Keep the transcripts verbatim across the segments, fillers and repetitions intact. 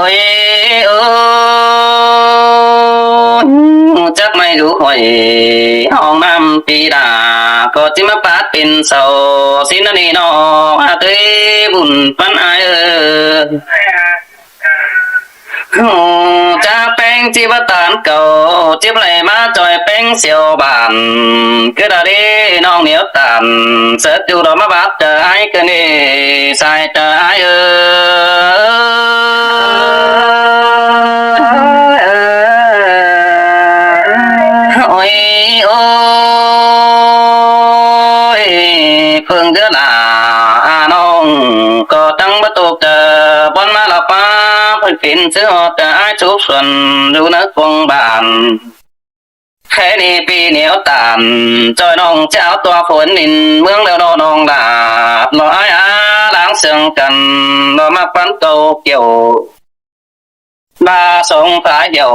Ơi ơi, chắc mày rủ hỏi hông năm pi đà, có chứ mà phát pin sầu, xin anh nó, à, tưới bùn phấn ai ơi. Ồ, chắc peng chỉ bắt tán cầu, chiếc này má chọi peng siêu bản, cứ đã đi nong nếu tàn, sớt dù đó mà bắt trở ai cứ đi, sai trở ai ơi. Ôi, ôi, phương cứ là à nong, có tăng bắt tục tờ, bọn má là phá, phải phiền chứ họ tờ ai chụp xuân, dù nó cuồng bản. Thế đi pi nếu tàn, chọi nong cháo tua phốn nín, mương leo đo nong là, lo ai á, đáng sương cần, lo mắc bắn câu kiểu. Ba sống phá hiểu,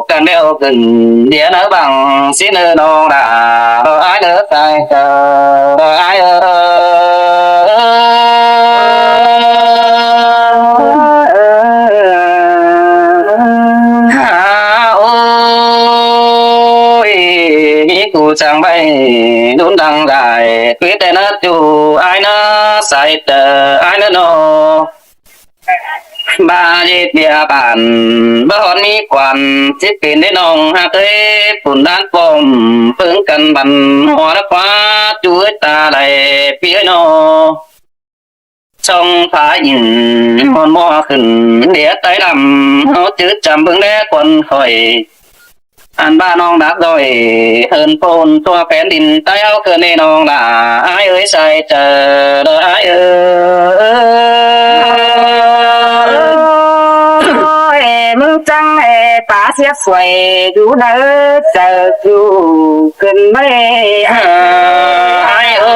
cần đeo gừng, đĩa nở bằng, xin ư nong là, lo ai nở tai cờ, lo ai ơ. Hả ôi, nghĩ cụ chàng bay, đốn đăng đài, quý tê nát dù, ai nó sai tờ, ai nó nô. Ba dịp địa bàn, bơ hòn mi quản, chít pin đến nông, ha tê, phun đan phôm, phương cần bắn, hoa đắp hoa, chuối ta đài, phía nô. Sông phá nhìn, hòn mò khửn, đĩa tay đầm, hô chứ chăm bưng đe quần khỏi. Ăn ba nong đáp rồi, hơn phôn tua phén đin tay áo cơ nê nong là ai ơi sai tờ, đó ai ơi. Ôi, mưng chăng ê, pá siết xuôi, dù đỡ, tờ dù, cần mê. Ai ơi,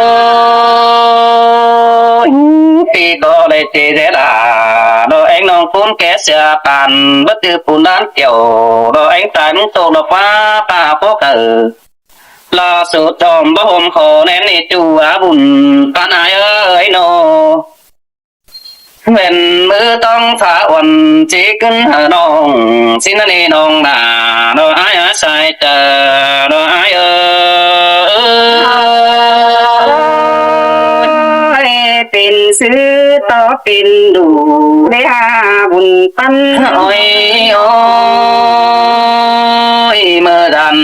pi có lê tê dễ là, đó anh nong phôn ké xưa bàn, bất cứ phôn đan kiểu, đó anh tai mưng tô nó phá, pá phô cờ. Là số tròm bó hôm khó nén đi chu á bùn, pán ai ơi nô. Hên mưa tông phá uẩn, chỉ cưng hở nông, xin anh đi nông nà, đó ai á sai tờ, đó ai ơi. Ôi, pin sư to pin đủ, để ha bùn păn. Ôi, ôi, mơ đàn,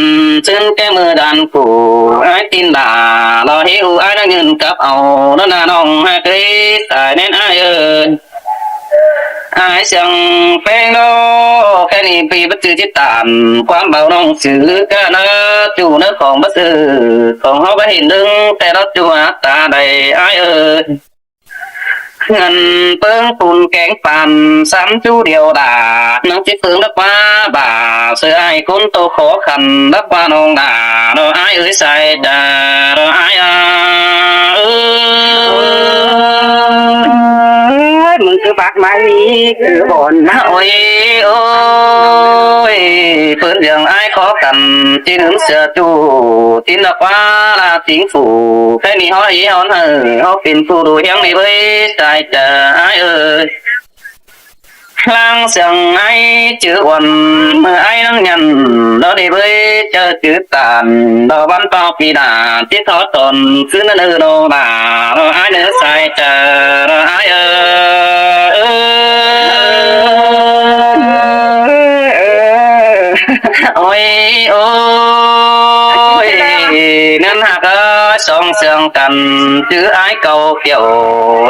chân cái mơ đàn cũ, ai tin là, lo hiu ai đang nhìn cặp ẩu, nó là nông hai cái, tài nên ai ơi. Ai sương pheng đó, cái này vì bất cứ chết tàn, quán bảo nông sự, cái nó chủ nó còn bất cứ, còn họ có hình đứng, cái đó chủ ta đầy, ai ơi. Ngăn pướng phun kéng pàn, sắm chú điều đà, nắng chiếc tướng đất quá bà, sự ai cốn tô khó khăn, đất qua nông đà, đó ai ơi sai đà, đó ai à, ơi. Ôi, mừng cứ bác mai, cứ bòn. Ôi, ôi, phớn dường ai khó khăn, chỉ nướng sửa chủ, tin là quá là chính phủ, cái này họ ý hón hở, họ phiền phủ đủ hiếng đi với sai chả ai ơi. Lang sương ai chữ uẩn, mơ ai năng nhăn, đó đi với chợ chữ tàn, đó văn bao pì đà, tiết thó tồn, cứ nơ nơ đô bà, đó ai nơ sai chả, đó ai ơi. Ôi, ôi, năn hạc ơi, song sương cần, chữ ai cầu kiểu,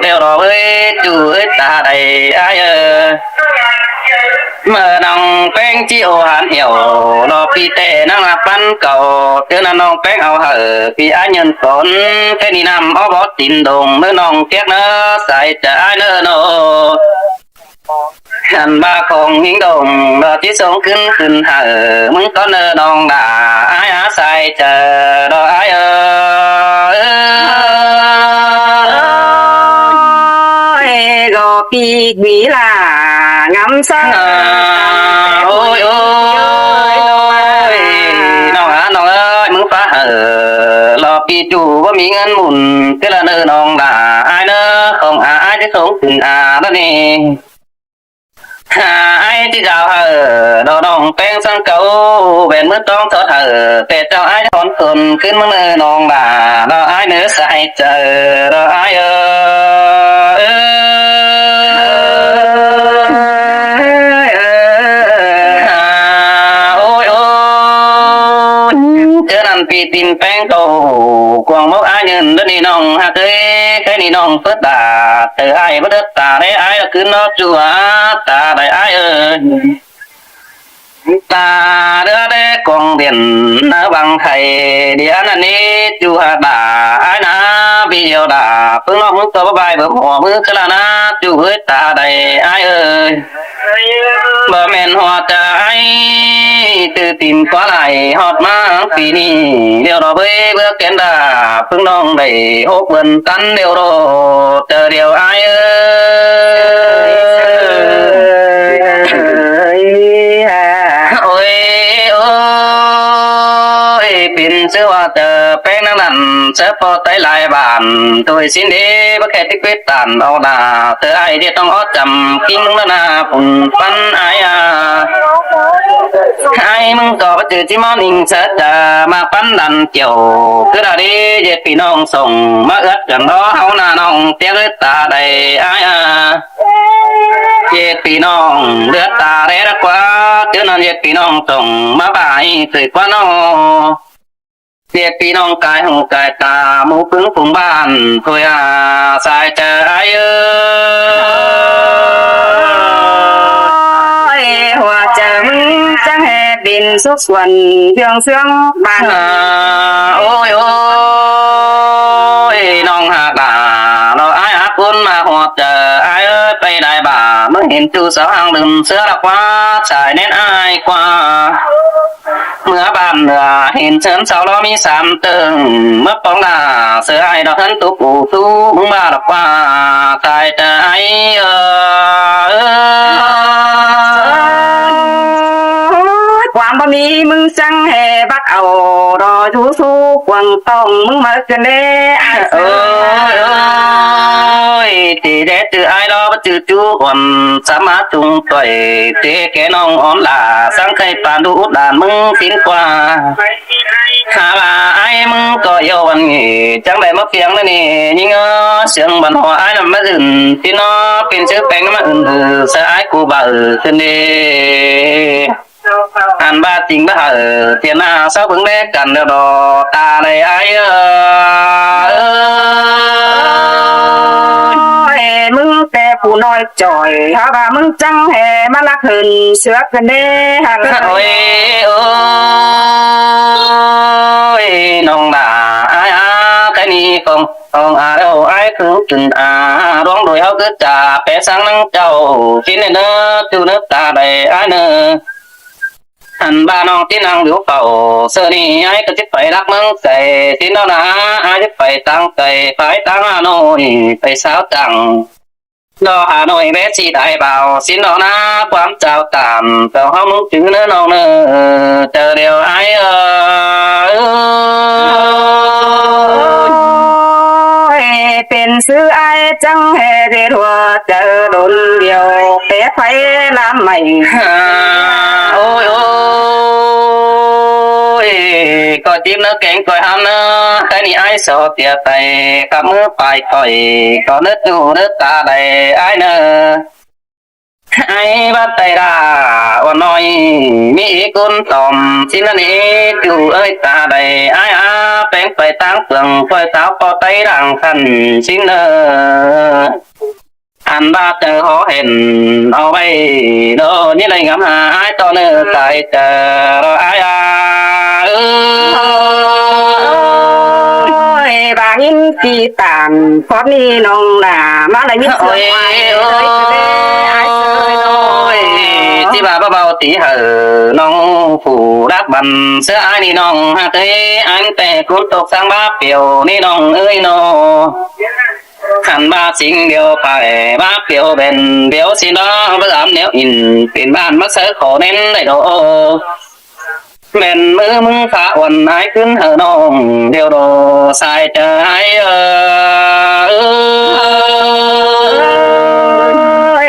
đeo đó với chữ ơi ta đây, ai ơi. Mơ nong peng chi ô hán hiểu, lo pi tê năng là păn cầu, chữ năn nong peng ao hở, pi ai nhân tốn, cái ni năm ó bó tin đồng, mơ nong kiek nơ, sai chả ai nơ nô. Hẳn ba khổng hính đồng, đó chỉ sống khứn khứn hở, mưng có nơ nong đà, ai á sai chả, đó ai ơi. Ôi, gò pi quý là ngắm sao. À, ôi, ôi, nong á, nong ơi, mưng phá hở, lo pi chủ có mỹ ngân mùn, tức là nơ nong đà, ai nơ, không à, ai chứ sống khứn à, đó nè. Hả, ai ꞌchí dao hảư, ꞌlọ ꞌnọng ꞌpéng săng cáu, ꞌvén ꞌmứa ꞌtóng tót hảư, ꞌtẹ ꞌchạu ai ꞌchọ ón ꞌcốn ꞌcứn ꞌmướng ꞌnớ ꞌnọng đả, ꞌlọ ai ꞌnớ sai chaư, ꞌlọ ai ơ. Hả, ôi ôi, ꞌchớ ꞌnặn ꞌpi tin ꞌpéng tô, cuông mốc ai nhơn đớn đi ꞌnọng hả tơi, khay đi ꞌnọng phớt đả, tơ ai bớt đớt ta đé ai ꞌlọ ꞌcứn ꞌnọ ꞌchua, ta đảy ai ơ. Ta đứa đé cuông điện, ꞌnớ văng khay, đi ăn ăn ní, ꞌchua đả, ai ꞌnạ, ꞌpi điêu đả, ꞌpứng ꞌnọng ꞌmứng tô bá bai bớm hua ꞌmứ ꞌchớ ꞌla ꞌnạ, ꞌchu ꞌhới ta đảy ai ơ. Báu ꞌmen ꞌhọt chaư ai, ꞌtứ tin ꞌquá lai ꞌhọt ꞌmá ꞌpi ꞌnị, điêu ꞌlọ bới bứa kén đả, ꞌpứng ꞌnọng đảy hốc bươn tắn điêu ꞌlọ, chaư điêu ai ơ. Ôi, ôi, pên ꞌsứ ꞌva chaư ꞌpéng ꞌnăng ꞌnặn, ꞌsớ ꞌpo tái lai bản, thôi sín đế, báu khe tí quyết tản au đả, tơ ai đi ꞌtóng ót chăm, ꞌkính ꞌmứng ꞌnặn ꞌnạ, phung pắn ai a. Ai ꞌmứng ꞌcọ báu chư ꞌchí ꞌmá ꞌnịnh ꞌsớ chaư ꞌmá pắn đăn chiêu, ꞌcứ đa đi, ꞌdệt ꞌpi ꞌnọng sông, ꞌmá ướt chăng đó, ꞌháu ꞌnạ ꞌnọng, ꞌtiếng ứt ta đảy ai a. ꞌDệt ꞌpi ꞌnọng, ꞌlứa ta đảy đa ꞌquá, ꞌchớ ꞌnặn ꞌdệt ꞌpi ꞌnọng sông, ꞌmá bái, ꞌtới ꞌquá ꞌnọ. ꞌDệt ꞌpi ꞌnọng cai hông cai ta, ꞌmú ꞌpứng phung bản, thôi a, sai chaư ai ơ. Ôi, hua chaư ꞌmứng chắng ꞌhế pên súc khuôn, ꞌviông ꞌsướng bản. Hả, ôi, ôi, ꞌnọng hảư đả, ꞌlọ ai ác ꞌcốn ꞌmá hua chaư ai ơ, pay đảy bả, ꞌmá hên ꞌchu sáu hang đưm ꞌsứa ꞌlạ ꞌquá, sai nén ai ꞌquá. ꞌMứa bản ꞌnưa hên ꞌsớn sau ꞌló ꞌmí sam tơng, ꞌmứa póng đả, ꞌsớ ai đỏ ꞌhướn túp ú sú, ꞌmứng ꞌva đọc ꞌva, sai chaư ai ơ. Ôi, ꞌquám báu ꞌmí ꞌmứng chắng ꞌhế bác au, đỏ dú sú cuông tỏng ꞌmứng máư cơn đế, ai ơ. Ôi, ôi, ôi, ꞌchí đé chư ai ꞌló báu chư ꞌchu uôn, sắm ꞌmá ꞌchung ꞌtoi, ꞌchí ké ꞌnọng ón lả, săng khay pán đu út đan ꞌmứng sín ꞌquá. Hả ꞌva ai ꞌmứng ꞌcọ ꞌdệt ꞌvắn ꞌnị, chắng đảy ꞌmá phiêng ꞌnớ ꞌnị, ꞌnhính ơ, siêng bản hua ai ꞌnặn ꞌmá dưn, ꞌchí ꞌnọ, pên ꞌsứ ꞌpéng ꞌmá ứn ư, ꞌsớ ai cu baư khửn đi. Ăn ꞌva chính báu hảư, thiêng ꞌna sáu bớng đé căn đeo đỏ, ta đảy ai ơ. Ôi, ꞌmứng ꞌtẹ phủ ꞌnọi chỏi, hả ꞌva ꞌmứng chắng ꞌhế ꞌmá lắc hưn, ꞌsứa khửn đế, hả ꞌva. Ôi, ôi, ꞌnọng đả ai a, khay ꞌnị khong, khong a ꞌlẹo ai khửn khửn a, ꞌluống đuổi ꞌháu cứ chả pé sáng nắng chau, ꞌchí ꞌnị ꞌnớ, ꞌchu ꞌnớ ta đảy ai ꞌnớ. Ăn ꞌva ꞌnọng ꞌchí ꞌnăng điêu pảu, ꞌsớ ꞌnị ai ꞌcọ ꞌchí pay lắc ꞌmướng cai, ꞌchí ꞌnọ ꞌna, ai ꞌchí pay táng cai, pay táng Hà Nội, pay sáo chăng. Đỏ Hà Nội bé ꞌchí đảy bảo, ꞌchí ꞌnọ ꞌna, ꞌquám chao tản, chao ꞌháu ꞌmướng chứ ꞌnớ ꞌnọng ꞌnớ, chaư điêu ai ơ. Ôi, pên ꞌsứ ai chắng ꞌhế ꞌdệt hua, chaư đôn điêu, pé phay lam mảy. Ôi, ôi, ꞌcọ chím ꞌnớ kéng ꞌcoi ꞌhăm ꞌnớ, khay ꞌnị ai so tia tay, khắp ꞌmứa pay khỏi, ꞌcọ ꞌnớ ꞌchu ꞌnớ ta đảy ai ꞌnớ. Ai bát tay đa, uôn ꞌnọi, ꞌmí ꞌcốn tỏm, ꞌchí ꞌnặn ꞌnị, ꞌchu ơi ta đảy ai a, ꞌpéng pay táng phường, khỏi táo ꞌpo tay đang khăn, ꞌchí ꞌnớ. Ăn ꞌva chaư hó hên, au ꞌvạy, đô ꞌnị đảy ngắm hả, ai ꞌtọ ꞌnớ, sai chaư, đô ai a, ơ. Ôi, ꞌva ꞌnhính ti tản, khót ꞌnị ꞌnọng đả, ꞌmá đảy ꞌnhính. Ôi, ôi, ôi, ꞌchí ꞌva báu báu tí hảư, ꞌnọng phủ đắc băn, ꞌsớ ai ꞌnị ꞌnọng, hả tơi, ăn ꞌtẹ ꞌcốn tốc sáng bá piêu, ꞌnị ꞌnọng ơi ꞌnọ. Khăn ꞌva sính điêu pay, ꞌva piêu bẻn, điêu sính đó, báu dám ꞌnéo in, pên bản ꞌmá sáư khổ nên đảy đổ. Bẻn ꞌmứ ꞌmứng khá uôn ai khửn hảư ꞌnọng, điêu đổ sai chaư ai ơ. Ôi,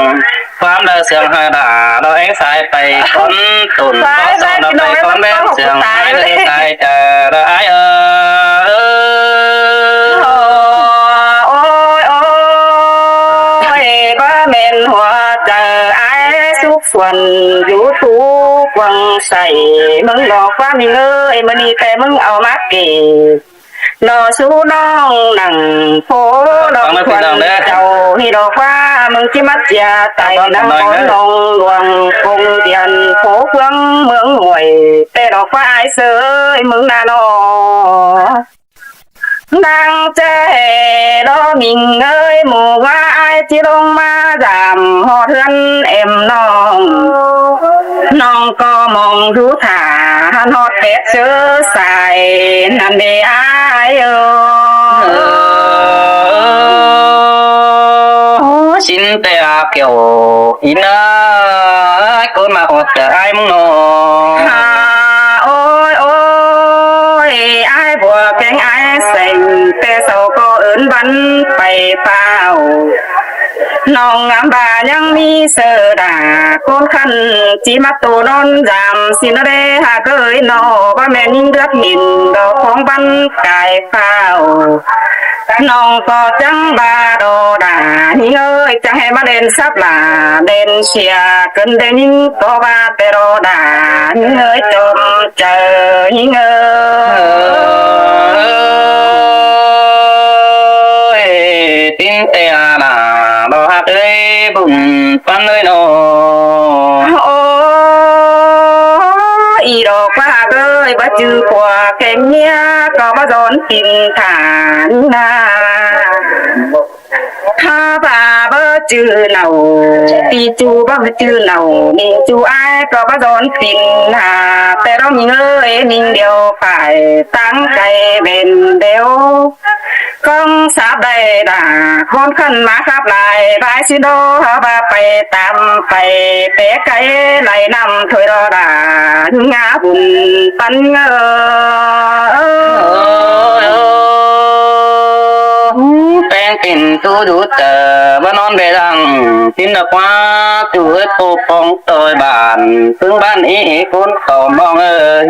ꞌquám đaư sương ꞌhại đa, lo é sai pay cón tủn, sai pay cón ꞌmen sương ꞌhại đaư sai chả đa ải ơ. Ôi ôi, ꞌquá ꞌmen hua chaư ải súc suôn dú tút quăng sai ꞌmứng lo ꞌquá ꞌmính ơi, ꞌmự ꞌnị ꞌtẹ ꞌmứng au ꞌmá kể lo sú ꞌnọng nẳng phố ꞌnọng khuôn chảu ꞌnị lo ꞌquá ꞌmứng ꞌchí mắt ꞌchí tai nẳng ón ꞌnọng luông công điện phố ꞌphướng ꞌmướng muối ꞌtẹ lo ꞌquá ải ꞌsớ ꞌmứng ꞌna ꞌnọ. Đang ꞌchớ ꞌhế lo ꞌmính ơi, mú ꞌva ải ꞌchí ꞌlống ꞌmá dăm ꞌhọt ꞌhướn êm ꞌnọng. ꞌNọng ꞌcọ mong dú thả hăn ꞌhọt tết ꞌchớ sai ꞌnặn đê ải ơ. ꞌChí ꞌtẹ ꞌa kiẻo ꞌnị ꞌnớ, ꞌcốn ꞌmá ꞌhọt chaư ải ꞌmứng ꞌnọ. Hả, ôi ôi, ải bua kéng ải seng ꞌtẹ bắn pay pháo. ꞌNọng ngắm ꞌva ꞌnhắng ꞌmí ꞌsớ đa ꞌcốn khăn ꞌchí ꞌmá tô ꞌnón dăm ꞌsịn ꞌnớ đé ꞌhặc ꞌới ꞌnọ, ꞌva ꞌmen ꞌnhính đước hên đo khong bắn cai pháo. ꞌNọng ꞌcọ chắng ꞌva đo đa ꞌnhính ơi, chắng ꞌhế ꞌmá đen sắp lả đen sia cơn đen ꞌnhính ꞌcọ ꞌva ꞌtẹ đo đa ꞌnhính ơi, chom chaư ꞌnhính ơi. Ôi, ꞌtin ꞌtẹ đa đo ꞌhặc ꞌới bun ꞌphắn ꞌới ꞌnọ. Ô, ꞌi đo ꞌquá ꞌhặc ꞌới, báu chứ ꞌquá keng ꞌnhía ꞌcọ báu dón ꞌtin thả ꞌnhính ꞌna. Hák ꞌva báu chứ nảu, ꞌpi ꞌchu báu chứ nảu, ꞌmính ꞌchu ải ꞌcọ báu dón ꞌtin hả. ꞌTẹ ꞌnọng ꞌnhính ơi, ꞌmính điêu phải táng cay bến điêu. ꞌCóng sáp đảy đa ꞌcốn khăn ꞌmá khắp lai, ꞌvái ꞌsịn đo hák ꞌva pay tăm pay té cay lai năm thôi đo đa ngá bun ꞌphắn ꞌngớ. Ôi, ôi, ôi. ꞌPéng pên ꞌchu dú chaư, báu ꞌnón bê lăng, ꞌchính đa ꞌquá ꞌchu ꞌới ꞌpộ ꞌpóng ꞌtoi bản, ꞌpứng bản ꞌí ꞌcốn khảu ꞌnọng ơi.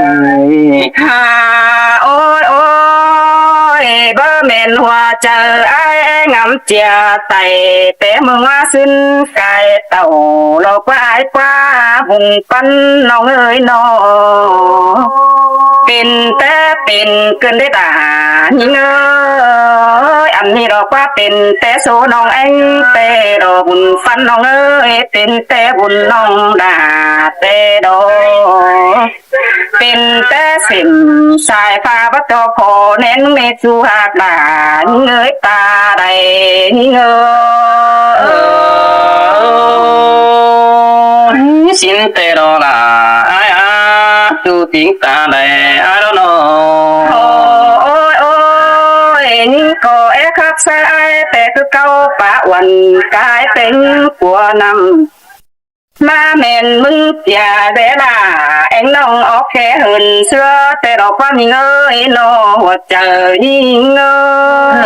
Hả, ôi, ôi, báu ꞌmen hua chaư ải ngắm ꞌchia tảy, té ꞌmưng ꞌmá ꞌsứn cai tảu, lo ꞌquá ải ꞌquá bun ꞌphắn ꞌnọng ơi ꞌnọ. Pên té pên cơn đé đa ꞌnhính ơi, ăn ꞌnị lo ꞌquá pên té số ꞌnọng ꞌéng, ꞌtẹ đo bun ꞌphắn ꞌnọng ơi, pên té bun ꞌnọng đa ꞌtẹ đo. Pên té sỉm sai pha báu ꞌchọ khổ nên ꞌmí ꞌchu ꞌhặc đa ꞌnhính ơi, ta đảy ꞌnhính ơi. ꞌSịn ꞌtẹ đo đa ải a, ꞌchu chính ta đảy ải đo ꞌnọ. Ôi, ôi, ꞌnhính ꞌcọ é khắp ꞌsớ ải ꞌtẹ ꞌcứ cáu pá uôn cai pên của năm. ꞌMá ꞌmen ꞌmứng ꞌchia đé đa, ꞌéng ꞌnọng ók khe hưn ꞌsứa, ꞌtẹ đo ꞌquá ꞌnhính ơi ꞌnọ, hua chaư ꞌnhính ơi.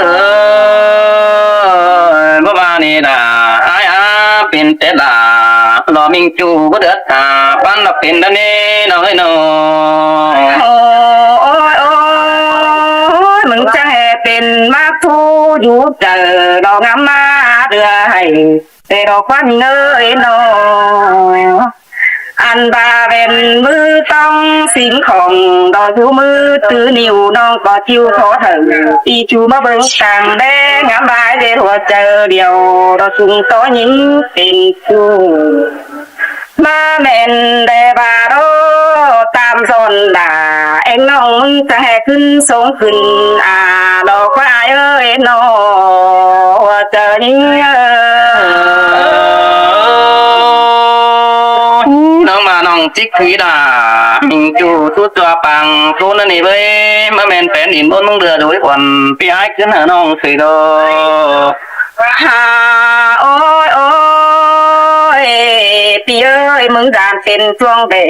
Ơ, báu ꞌva ꞌnị đa ải a, pên té đa lo ꞌmính ꞌchu báu đớt ta, ꞌphắn lo pên đa ꞌnị ꞌnọng ơi ꞌnọ. Ôi, ôi, ôi, ꞌmứng chắng ꞌhế pên ꞌmá thu dú chaư, lo ngắm ꞌmá đưa hảy. ꞌTẹ đo ꞌquá ꞌnhính ơi ꞌnọ. Ăn ꞌva ꞌvén ꞌmứ ꞌtóng sính khong, đo dú ꞌmứ tứ ꞌnịu ꞌnọng ꞌcọ ꞌchịu khó thảu. ꞌPi ꞌchu ꞌmá bớng cang đé ngắm ꞌva ꞌdệt hua chaư điêu, đo sung tó ꞌnhính pên ꞌchu. ꞌMá ꞌmen đé ꞌva đo tam dọn đa, ꞌéng ꞌnọng ꞌmứng chắng ꞌhế ꞌcứn sống khửn, a, đo ꞌquá ải ơi ꞌnọ, hua chaư ꞌnhính ơi. ꞌNọng ꞌva ꞌnọng chích thúy đa, ꞌmính ꞌchu tút ꞌchua pang ꞌcốn ꞌnị ꞌvới, ꞌmá ꞌmen pén đin ꞌmôn ꞌmướng đưa đối uôn, ꞌpi ải ꞌcứn hảư ꞌnọng sưởi đo. Hả, ôi, ôi, ꞌpi ơi, ꞌmứng dan pên chuông bể,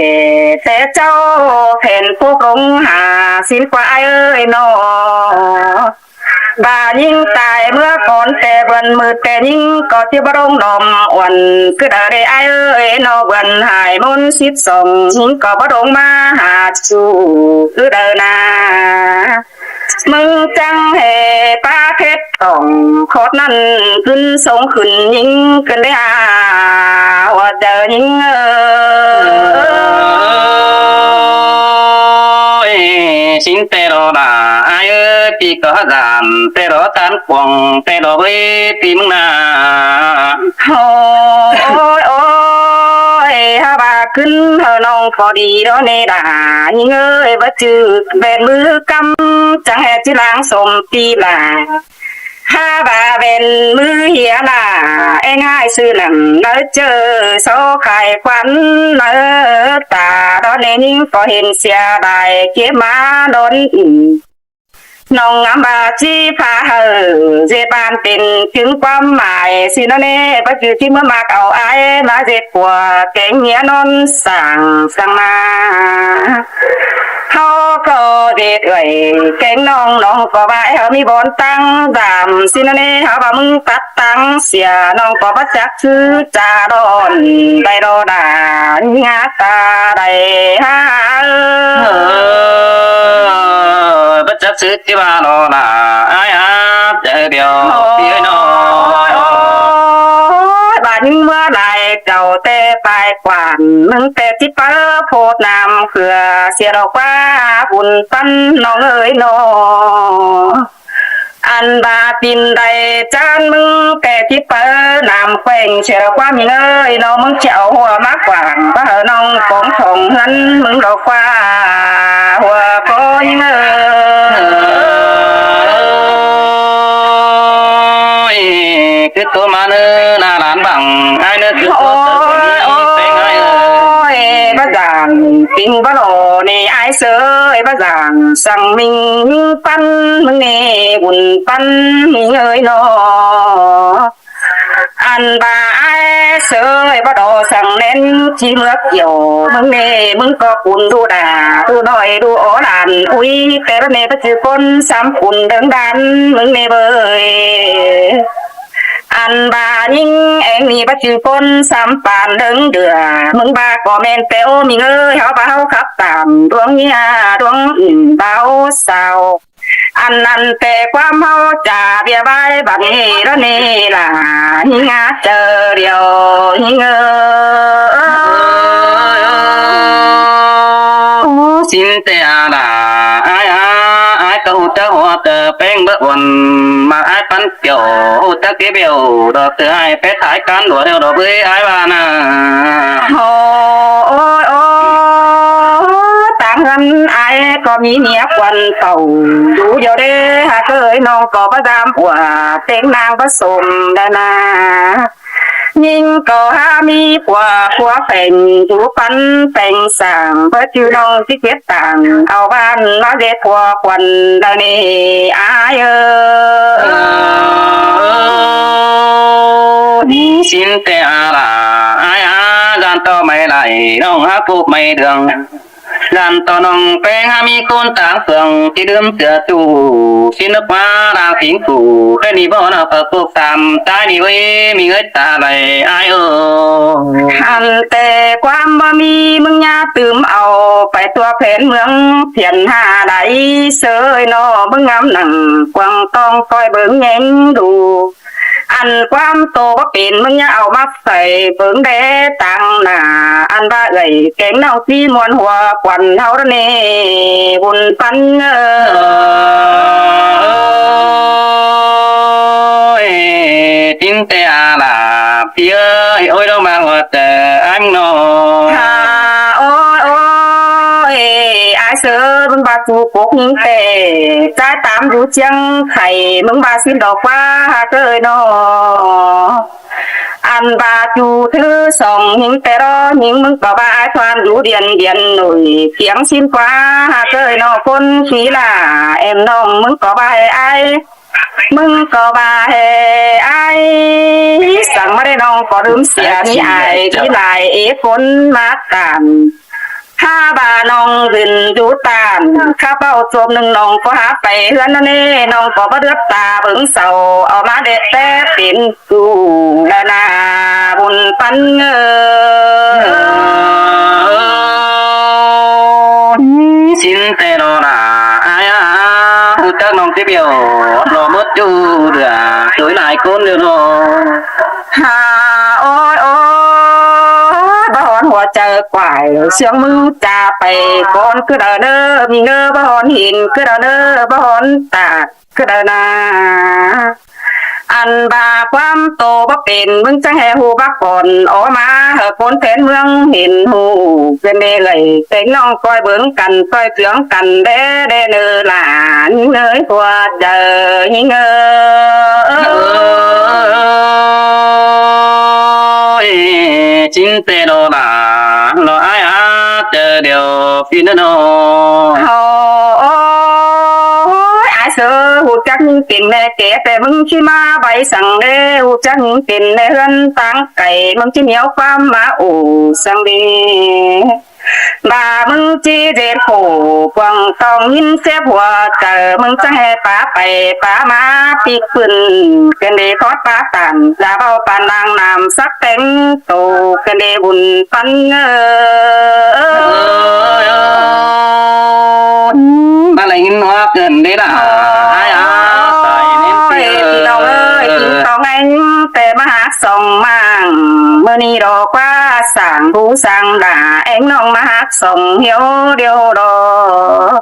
té ꞌchạu khen pú công hả, ꞌsịn ꞌquá ải ơi ꞌnọ. ꞌVa ꞌnhính tai ꞌmứa cón ꞌtẹ bươn ꞌmự ꞌtẹ ꞌnhính ꞌcọ ꞌchí báu đông đom uôn, cứ đaư đê ải ơi ꞌnọ, bươn hải ꞌmôn síp song ꞌnhính ꞌcọ báu đông ꞌmá hả ꞌchu, cứ đaư na. ꞌMứng chắng ꞌhế ꞌpá khét tỏng khót ꞌnặn ꞌcứn sống khửn ꞌnhính ꞌcứn đé hả, hua chaư ꞌnhính ơi. Ôi, sính ꞌtẹ đo đa ải ơi, ꞌpi ꞌcọ hák dản ꞌtẹ đo tán cuông ꞌtẹ đo ꞌvới ꞌpi ꞌmứng na. Ôi, ôi, hák ꞌva ꞌcứn hảư ꞌnọng ꞌcọ đi đo ꞌnị đa ꞌnhính ơi, báu chứ ꞌvén ꞌmứ ꞌcắm chắng ꞌhế ꞌchí lang sôm ꞌpi đa. Hák ꞌva ꞌvén ꞌmứ hía đa, ꞌéng ải sư nẳng nớ ꞌchợ, so khai khoăn nớ ta, đo ꞌnị ꞌnhính ꞌcọ hên sia đai kiếp ꞌmá đón ꞌnị. ꞌNọng ngắm ꞌva ꞌchí pha hảư ꞌdệt bản pên chứng quám mai, ꞌsịn ꞌnọ ꞌnị, báu chứ ꞌchí ꞌmứa ꞌmặc au ải ꞌmá ꞌdệt pua kéng ꞌnhía ꞌnón sảng săng ꞌmá. ꞌHáu ꞌcọ ꞌdệt ꞌhới kéng ꞌnọng, ꞌnọng ꞌcọ ꞌvạy ꞌháu ꞌmí bón ꞌtáng dam ꞌsịn ꞌnớ, ꞌháu ꞌva ꞌmứng tắt ꞌtáng sia, ꞌnọng ꞌcọ báu chắc ꞌchư ꞌchạ đón đảy ꞌlo đa, ꞌnhá ta đảy hả. Ơ, báu chắc ꞌchư ꞌchí ꞌva ꞌlo đa, ải hák chaư điêu. Ôi, ꞌpi ơi ꞌnọng. Ôi, ôi, ꞌva ꞌnhính ꞌmứa lai chảu ꞌtẹ pay quan, ꞌmứng ꞌtẹ ꞌchí páo phôt năm khưa, sia ꞌlo ꞌquá bun ꞌpắn ꞌnọng ơi ꞌnọ. Ăn ꞌva tin đảy chăn ꞌmứng ꞌtẹ ꞌchí páo năm kheng, sia ꞌlo ꞌquá ꞌmí ơi ꞌnọ, ꞌmứng chảu hua ꞌmá quảng, ꞌva hảư ꞌnọng cóng song ꞌhướn ꞌmứng ꞌlo ꞌquá hua ꞌcọ ꞌnhính ơi. Ôi, cứ ꞌtố ꞌmá ꞌnớ ꞌna lán bảng, ải ꞌnớ cứ ꞌtố. Ôi, ôi, báu dản, ꞌpính báu ꞌlo ꞌnị ải ꞌsớ ơi, báu dản, săng ꞌmính ꞌpắn ꞌmứng ꞌnị, bun ꞌpắn ꞌmí ơi ꞌnọ. Ăn ꞌva ải ꞌsớ ơi báu ꞌlo săng ꞌnén ꞌchí ꞌmứa kiẻo ꞌmứng ꞌnị, ꞌmứng ꞌcọ cun ꞌlụk đa, ꞌlụk ꞌnọi ꞌlụk ó lan, ui, ꞌtẹ báu ꞌnị báu ꞌchư ꞌcốn sắm cun đơng đan ꞌmứng ꞌnị ꞌvới. Ăn ꞌva ꞌnhính ꞌéng ꞌnị báu ꞌchư ꞌcốn sắm păn đơng đưa, ꞌmứng ꞌva ꞌcọ ꞌmen ꞌtẹ ꞌmí ơi, ꞌháu ꞌva ꞌháu khắp tản ꞌluống ꞌnhá ꞌluống ứn báo sao. Ăn ꞌnặn ꞌtẹ ꞌquám ꞌháu chả ꞌviạk ꞌvái bắn ꞌnị ꞌló ꞌnị lả, ꞌnhính ꞌhá chaư điêu ꞌnhính ơi. Ôi, ôi, ôi. Ôi, ꞌsịn ꞌtẹ a lả, ải a, ải ꞌcọ ꞌhụ chắc hua ꞌtẹ ꞌpéng báu uôn, ꞌmặc ải ꞌpắn kiẻo, ꞌhụ chắc ké bẻo, ꞌlọ ꞌtẹ ải pét thái cán đuổi theo ꞌlọ ꞌvới ải ꞌva ꞌna. Ôi, ôi, ôi, ꞌtáng ꞌhướn ải ꞌcọ ꞌmí ꞌmía quan pảu, dú điêu đé hák ơi, ꞌnọng ꞌcọ báu dám ua, ꞌtếng ꞌnáng báu sôm đa ꞌna. ꞌNhính ꞌcọ hák ꞌmí pua, pua pheng, dú ꞌpắn pheng sảng, báu ꞌchư ꞌnọng ꞌchí kiếp tảng, au ꞌván ꞌmá ꞌdệt pua quan đa ꞌnị ải ơi. Ơ, ꞌsịn ꞌtẹ a lả, ải a, ꞌdan ꞌto ꞌmạy lai, ꞌnọng hák ꞌpộ ꞌmạy đường. ꞌDan ꞌto ꞌnọng ꞌpéng hák ꞌmí ꞌcốn ꞌtáng phường, ꞌchí đưm sia ꞌchu, ꞌchí nớp ꞌmá đang sính phủ, ꞌkhạy ꞌnị báu ꞌnọ ꞌcọ ꞌpộ tam, ꞌchái ꞌnị ꞌvới ꞌmí ơi ta đảy ải ơi. Ăn ꞌtẹ ꞌquám báu ꞌmí ꞌmứng ꞌnhá tứm au, pay tua phén ꞌmướng phiên ha đảy ꞌsớ ơi ꞌnọ, ꞌmứng ngắm nẳng quăng tong ꞌcoi bớng ꞌnhính đu. Ăn ꞌquám ꞌtố báu pên ꞌmứng ꞌnhá au ꞌmá pay bớng đé ꞌtáng nả, ăn ꞌva ơi kéng ꞌnọng ꞌchí ꞌmuôn hua quan ꞌháu ꞌnị bun ꞌpắn ơi. Ôi, ꞌchịn ꞌtẹ a lả, ꞌpi ơi, ôi, ꞌlống ꞌmáng hua ꞌtẹ ải ꞌnọ. Hả, ôi, ôi, ải ꞌsớ, ꞌmứng ꞌva ꞌchu cốc ꞌnhính ꞌtẹ, ꞌchái tám dú ꞌchiếng khay, ꞌmứng ꞌva ꞌsịn ꞌlọ ꞌquá hák ơi ꞌnọ. Ăn ꞌva ꞌchu thứ song ꞌnhính ꞌtẹ ꞌló ꞌnhính, ꞌmứng ꞌcọ ꞌva ải ꞌthoan dú điên điên nổi tiếng ꞌsịn ꞌquá hák ơi ꞌnọ, ꞌcốn khí lả em ꞌnọng, ꞌmứng ꞌcọ ꞌva ải, ải, ꞌmứng ꞌcọ ꞌva ải, ải, săng ꞌmá đé ꞌnọng ꞌcọ đưm sia ꞌnị ải, ꞌchí lai ế ꞌcốn ꞌmá tản. Hák ꞌva ꞌnọng dưn dú tản, khắp ꞌvạu chốm ꞌnưng ꞌnọng ꞌcọ hák pay ꞌhướn ꞌnớ ꞌnị, ꞌnọng ꞌcọ báu đước ta bớng sau, au ꞌmá đét té pên ꞌchu đa ꞌna bun ꞌpắn ơi. ꞌSịn ꞌtẹ ꞌnọ lả, ải a, ꞌhụ chắc ꞌnọng ꞌchí bẻo, ꞌlọ mớt ꞌchu đưa, ꞌchu lai ꞌcốn đưa ꞌnọ. Hả, ôi, ôi, báu hón hua chaư quải, ꞌsướng ꞌmứng ꞌchạ pay, ꞌcốn ꞌcứ đaư ꞌnớ, ꞌmí ꞌnớ, báu hón hên ꞌcứ đaư ꞌnớ, báu hón tả ꞌcứ đaư ꞌna. Ăn ꞌva ꞌquám ꞌtố báu pên, ꞌmứng chắng ꞌhế ꞌhụ bác cón, ók ꞌmá hảư ꞌcốn phén ꞌmướng hên ꞌhụ, ꞌviến đê ꞌlới, kéng ꞌnọng ꞌcoi bớng căn, ꞌcoi ꞌchương căn, đé đé ꞌnớ lả, ꞌnhính ơi, hua chaư ꞌnhính ơi. Ôi, ꞌchịn ꞌtẹ ꞌnọ lả, ꞌlọ ải a, chaư điêu ꞌpi ꞌnớ ꞌnọ. Ôi, ôi, ải ꞌsớ, ꞌhụ chắc ꞌnhính pên ꞌme ké, ꞌtẹ ꞌmứng ꞌchí ꞌmá ꞌvạy săng đé, ꞌhụ chắc ꞌnhính pên ꞌme ꞌhướn ꞌtáng cay, ꞌmứng ꞌchí ꞌnéo ꞌquám ꞌmá ổ săng đé. ꞌVa ꞌmứng ꞌchí ꞌdệt khổ cuông tong ꞌnhín ꞌsép hua chaư ꞌmứng ꞌchá ꞌhế pá pay pá ꞌmá pík ꞌpưn, ꞌcứn đi thót pá tản dá báu pán đang nam sắc téng tô, ꞌcứn đi bun pắn ơ. ꞌMá đảy ꞌnhín ꞌhua ꞌcứn đi đa. Ôi, ꞌpi ꞌnọng ơi, ꞌpứng tong ꞌéng ꞌtẹ ꞌmá hák song ꞌmáng, ꞌmự ꞌnị đo ꞌquá sảng bú sảng đa, ꞌéng ꞌnọng ꞌmá hák song hiếu điêu đo.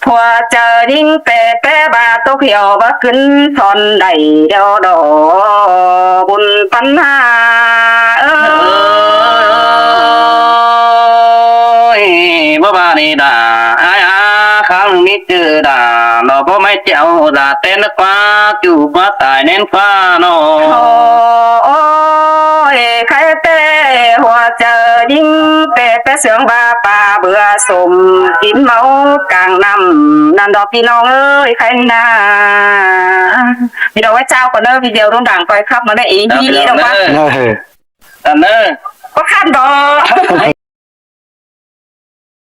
Hua chaư ꞌnhính ꞌtẹ ꞌpé ba tốc hiếu báu ꞌcứn thon đảy điêu đo, bun pắn ha. Ơ. Ôi, báu ba đi đa, ai a, kháng ꞌmí ꞌchư đa, nó báu ꞌmí chẻo đa, ꞌtến ꞌquá, chu ꞌquá tai ꞌnén ꞌquá nó. Ôi, khay ꞌtẹ hua chaư ꞌnhính ꞌtẹ ꞌpé sương ba pa bưa sôm, kín máu cang năm, ꞌnặn đo ꞌpi ꞌnọng ơi, khay na. ꞌPi ꞌnọng ơi, chào ꞌcọ ꞌnớ, video ꞌlụk đảng coi khắp ꞌmá ꞌnớ, ý, ý, ý, đọc ꞌquá. Tản ꞌnớ. Có khăn đó.